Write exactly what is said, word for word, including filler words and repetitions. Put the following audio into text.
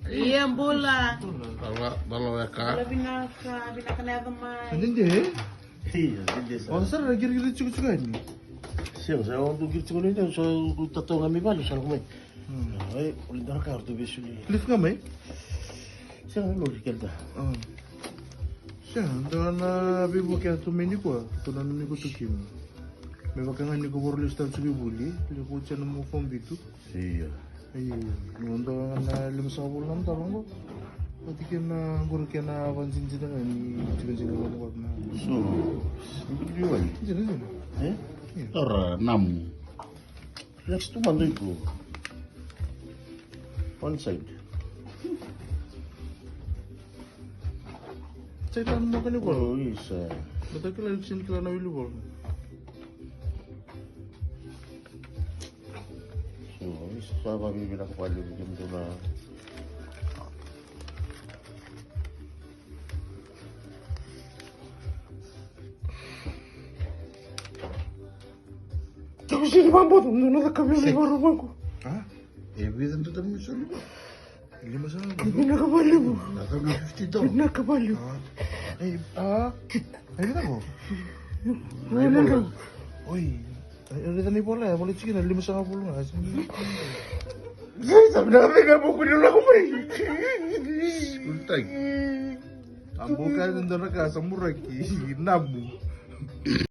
Ia bula. Bala, bala weka. Bula vinaka, vinaka na yaco mai. Dede. Io, dede sara. O sara na girigiri tsikotsikoni. Sega, sa o dou girigiri tsikotsikoni, sa o dou tatawa ga mai vale, sa lako mai. Hmm. Ai, o lida na ka, o ratou veisoli. Lift ga mai? Sega, na lori keda. Hmm. Sega, dua na veivuke tu mai nikua, tu na nona iko tu kina. Me vaka ga ni ko voro lesu tale tiko i vuli, le ko tia na mo fom vitu. Io. Io, io. Dua na lima sagavulu na dala qo. Vata kei na qori kei na vajinijini ga ni jikajika qo na vata na. So, dina, dina. E? Io. Ora, namu. Relax tu mada iko. One side. Side na maka ni vola. Oh, isa. Bata kila, sini kila na wili vola. So, isa, sa vavivila ka vale kemudou na. Takusini vabota, dou na cakava na ivakarau vaqo. A? E vica dou tamu soli? Lima sagavulu. Vinaka vakalevu. Na tamu fifty dollars. Vinaka vakalevu. A. Ei, a. Ei, vinaka. Vinaka. Oi. Ei, raica na ivola, e vola tiko na lima sagavulu ga. Sa vinaka vei ga mo kua ni lako mai. Ultaki. A boka e dua na ka sa muraki. Namu.